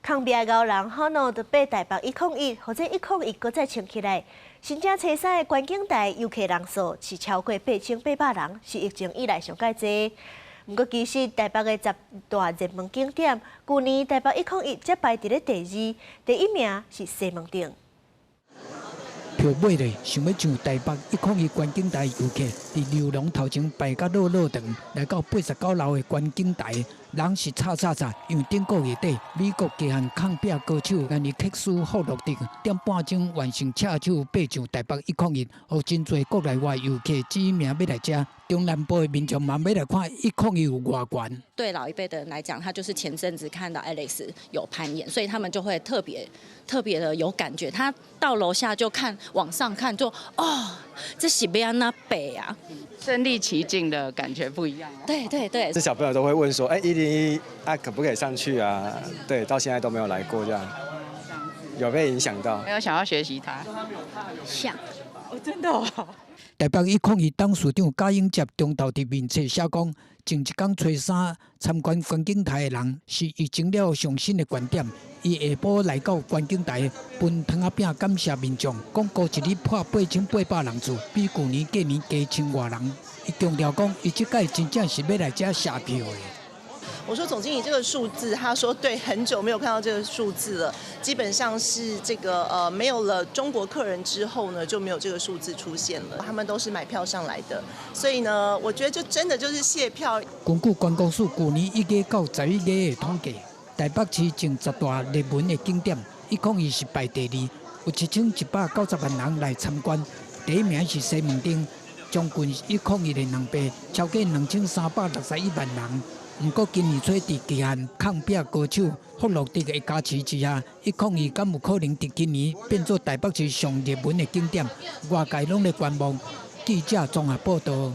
抗壁𠢕人可能就爬台北101，予這101閣再衝起來。新正初三的觀景台遊客人數是超過8800人，是疫情以來上蓋濟。毋過其實台北的十大熱門景點，舊年台北一空一才排佇咧第二，第一名是西門町。票買咧，想欲上台北一空一觀景台遊客，佇遊廊頭前排甲落落長，來到89樓的觀景台，人是吵吵吵，因為頂個月底，美國極限抗壁高手安尼克斯霍洛德點半鐘完成赤手爬上台北一空一，予真濟國內外遊客指名欲來遮。中南部的民眾嘛欲來看一空一有偌懸。對老一輩的人來講，他就是前陣子看到 Alex 有攀岩，所以他們就會特別特別的有感覺。他到樓下就看往上看就，哦，這是欲按怎爬啊？身歷其境的感覺不一樣。對對對。這小朋友都會問說，哎，101啊，可不可以上去啊？對，到現在都沒有來過，這樣有被影響到？沒有想要學習他？想。哦，真的哦。台北一空一董事長賈永婕中晝佇面冊寫講，前一工初三參觀觀景台的人是疫情了後上新的觀點。伊下晡來到觀景台分糖仔餅感謝民眾，講過一日破8800人次，比舊年過年加千外人。伊強調講，伊這擺真正是欲來遮謝票的。我說總經理這個數字，他說對，很久沒有看到這個數字了。基本上是這個沒有了中國客人之後呢，就沒有這個數字出現了。他們都是買票上來的，所以呢，我覺得就真的就是謝票。根據觀光署舊年1月到11月的統計，台北市前十大熱門的景點，一空一是排第二，有7190萬人來參觀。第一名是西門町，將近一空一的兩倍，超過2361萬人。毋過今年初佇極限抗壁高手霍洛德的加持之下，一空一敢有可能佇今年變做台北市上熱門的景點？外界攏咧觀望。記者綜合報道。